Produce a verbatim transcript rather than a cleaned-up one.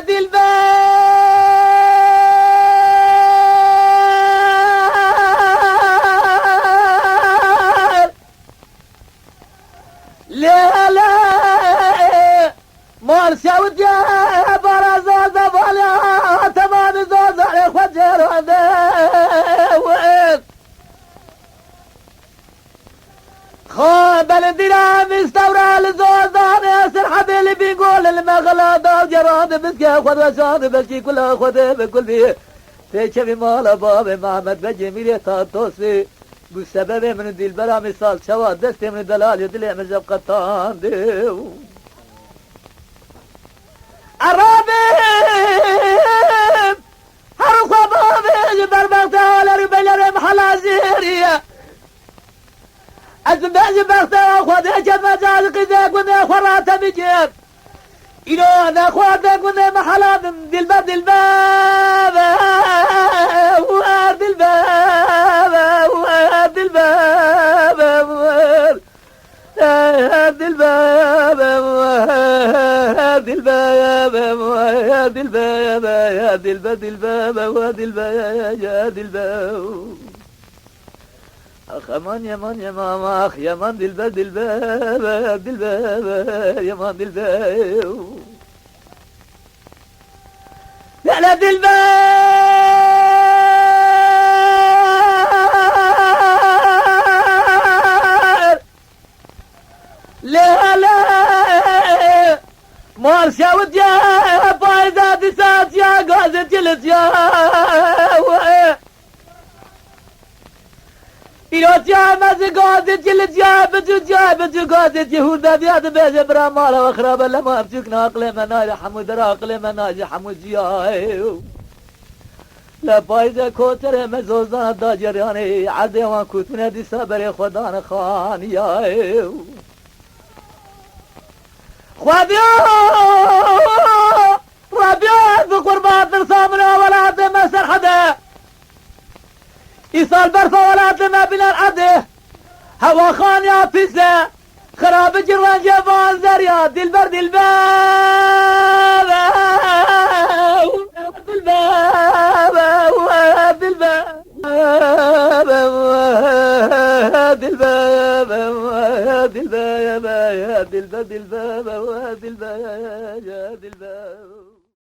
Dilber. Lê lê, mal şewitiye bara zaza valya, temanî zazarê xwe cêrande win. Xwe belindîra mistewra li zazanê, Serhedê li Bîngol li mexela da gerand, biske xwe diweşand, belkî kula xwe dê bi kul bî. Tê çevî mala bavê Mehmed Begê Mîrê Tatosî. Bû sebebê min û Dilbera mîsal çawa destê min û delalê dilê min jeb qetandî. Erabim! Her xwe bavê ji ber bexta ler û beylerê mihela jêrî ye. Ez bê ji bexta xwe dê kevme cazikî dê gundê xwe rate bikim. Îro nexwar dê gundê mihela bim. Dilber, dilber, dilber, dilber, dilber. Dilber, dilber, dilber, dilber, dilber, dilber, dilber, dilber, dilber. Ax, eman, yeman, yeman, ax, yeman, dilber, dilber, dilber, yeman, dilber. Hele dilber! Lê hele! Mar şewitiye, payda dîsa tiya, gazê çilitiya. Îro tiya me ji gazê çilitiya, biçû tiya, biçû gazê çi hûrda diya dibêje, bira mala we xirabe, lema em çûk ne aqilê me nayre hemû der aqilê me nayre hemû ciyayê. Li payîzê koçerê me zozana da ceriyanê, erdê wan kûtine dîsa berê xwe dane xaniyayê. Xwediya, Rebbiya, ez bi qurban tirsa min a welatê me Serhede. Îsal berfa welatê me bîner erdê. Hewa xaniya pîs e. Xirabikî rengê van zerya, dilber, dilber, dilber, dilber, dilber, dilber, dilber, dilber.